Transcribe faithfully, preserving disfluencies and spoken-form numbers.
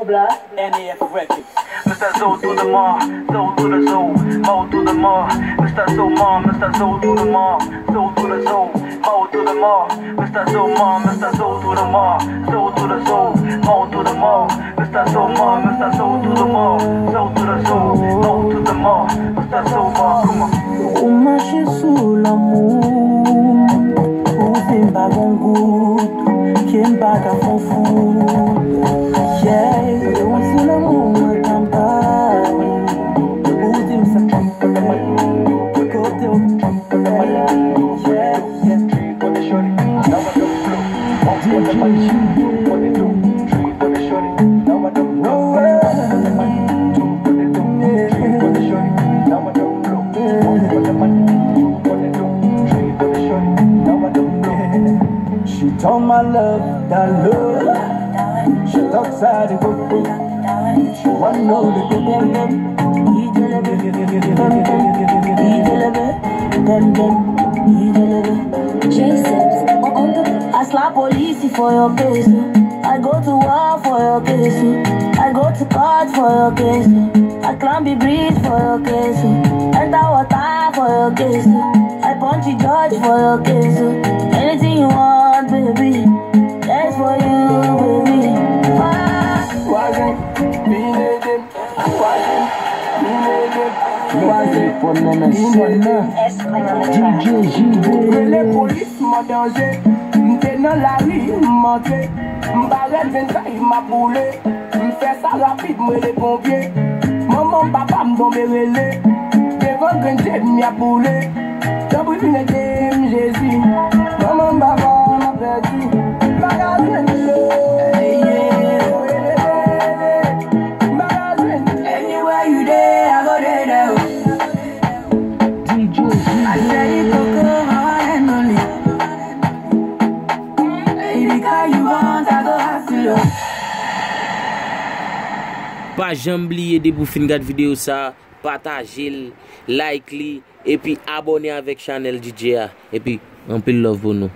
N A F Records. Mister Zo to the mall, Zo to the Zo, Mo to the mall. Mister Zo mall, Mister Zo to the mall, Zo to the Zo, Mo to the mall. Mister Zo mall, Mister Zo to the mall, Zo to the Zo, Mo to the mall. Mister Zo mall, Mister Zo to the mall, Zo to the Zo, Mo to the mall. Mister Zo mall, come on. Ou mache sou lanmou, ou di m pa gon gout, ke m pa ka fon fout. Yeah, ou di lanmou mwen pa bay, ou di m sa k fè, kote w, yeah, yeah. She told my love that love. She talks out the good. She wanna know the good. J Sips on the. Ask la police for your case. I go to war for your case. I go to court for your case. I climb the bridge for your case. Enter water for your case. I punch the judge for your case. Anything you want, baby. That's for you, baby. Vwazen, vin ede m. Vwazen, vin ede m. Vwazen, vin ede m. D J J D. Rele polis, m an danje. M te nan lari, m antre. M parèt, vennsenk, m ap boule. M fè sa rapid, m rele ponpye. Manman m, papa m tonbe rele. Devan grenn je m, y ap boule. Tanpri vin ede m, Jezi. Manman m, papa m, m ap pèdi. M pa ka jwenn dlo. Rele, rele, rele. M pa ka jwenn. Anywhere you dey, I go dey there. D J J. I say, Coco, how I handle it. Baby, cause you want, I go hustle. Pa janm bliye, depi w fin gad videyo sa, pataje l, like li, epi abòne avèk chanèl D J a. Epi, anpil love pou nou.